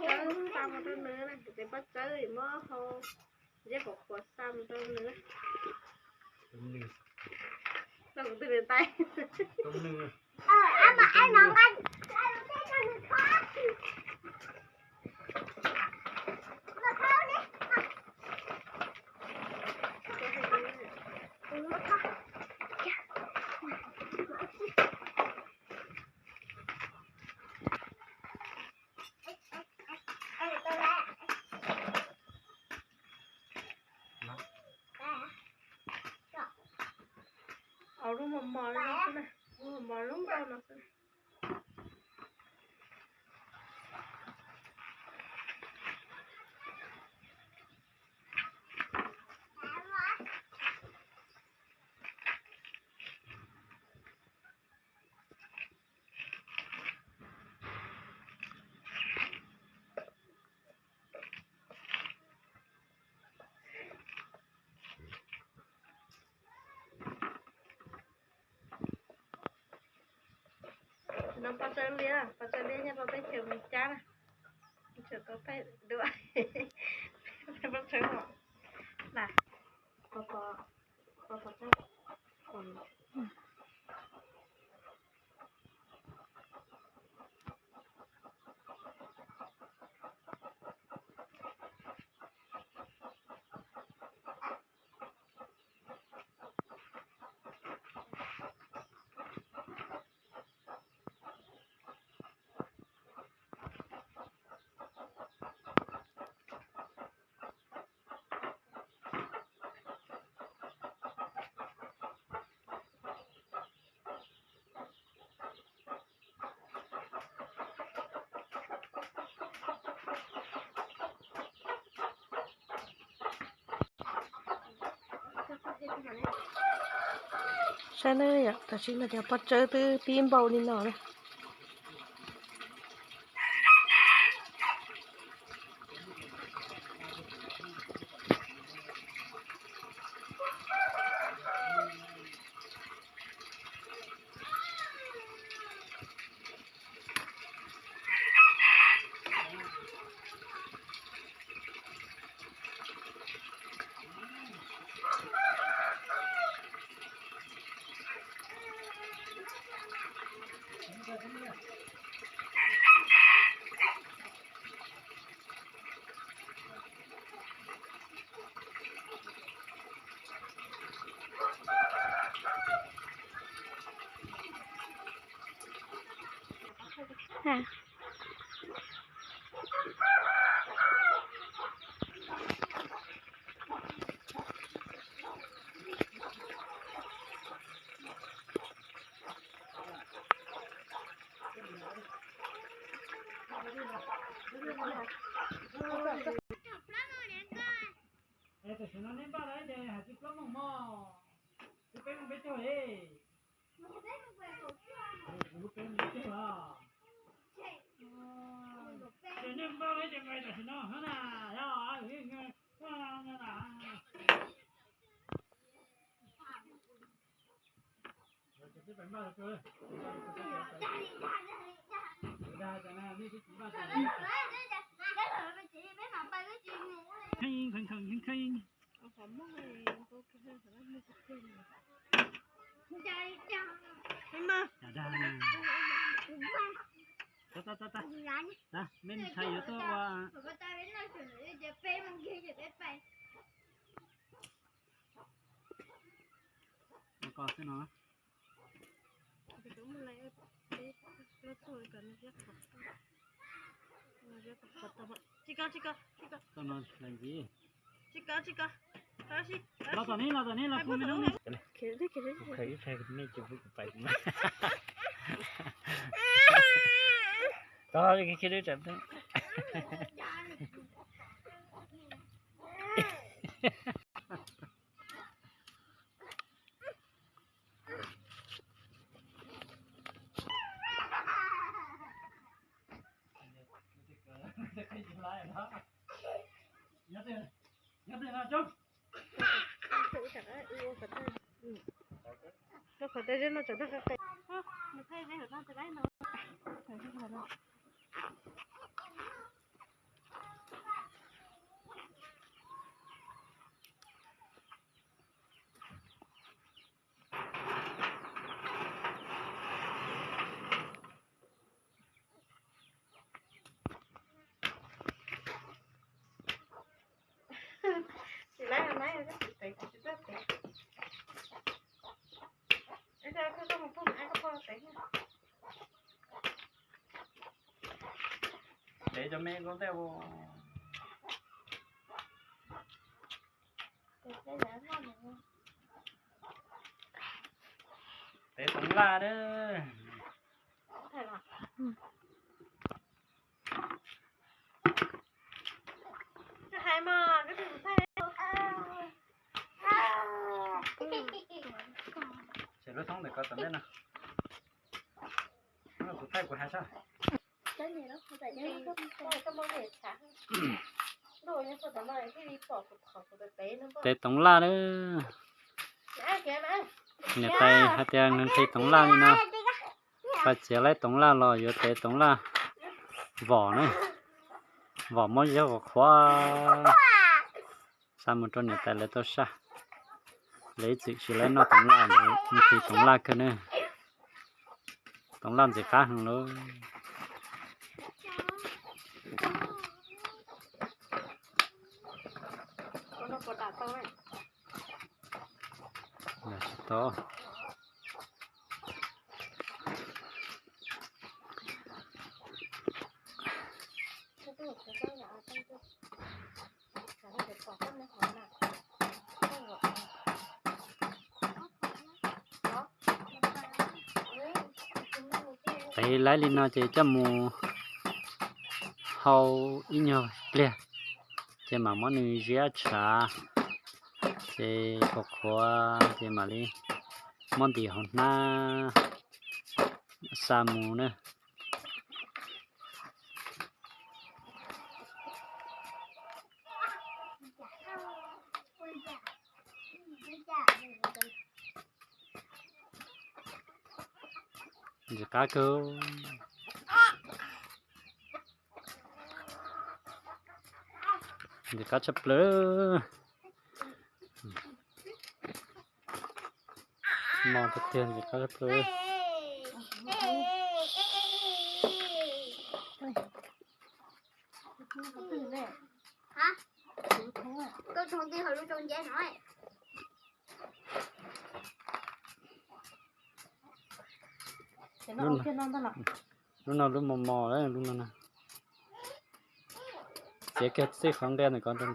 Txawb xa mus rau nws na, ces Paj Tsawb muab hau ntsiab qhuav qhuav xa mus rau nws. Rau kuv tus niam tais. Au lub mos mos li no xwb na, lub mos mos lub nkauj no xwb. No Paj Tsawb liab, Paj Tsawb liab nyob rau teb chaws Meskas na, tseem tau peb dua. Paj Tsawb os, na, pos pos, pos pos. Saib na yom, tam sim no cov Paj Tsawb twb pib npau li no na. Tam sim no neb npaj lawm ces hais tsis plaub moos mog, lub peb moos peb caug li. Lub peb moos peb caug los. Ces nej npaj lawm ces pais tam sim no na, yog. Mej ntshai yuav tuaj ua. Ko xwb no. Tsis kov, tsis kov, tsis kov. Tau no lees ntxiv. Tsis kov, tsis kov. Los tom ni, los tom ni, los pub me lub ni. Kuv khaws ib txhais nej tsis pub kuv pais kuv mas. Tau, khiav lub tsam peb. Tev cov me ko ntej. Tev toov laj na. Ces lub thoob ntawm ko tom ntej no. Kuv thaij kuv hais sab. Tev toov laj na. Niam tais hais tias nws nqhis toov laj li no, pab txiav laib toov laj los yuav tev toov laj vom na, vom muab zeb qhuav qhuav. Xa mus rau niam tais lawv tau saj. Lawv ib txwm tsis laib noj toov laj, nqhis toov laj kawg na. Toov laj ntxim qab heev lauj. Tsis tau. Tev laib li no ces coj mus hau ib nyuag pliag, ces mam muab nws ziab tshav, ces qhuav qhuav ces mam li muab ntim hauv hnab xa mus na. Ntxim qab kawg. Ntxim qab tshaj plaws. Mos tiag tiag, ntxim qab tshaj plaws. Lub no lub mos mos lub no na. Txiav kiag txij qhov nqia ntawm ko rau ntawd.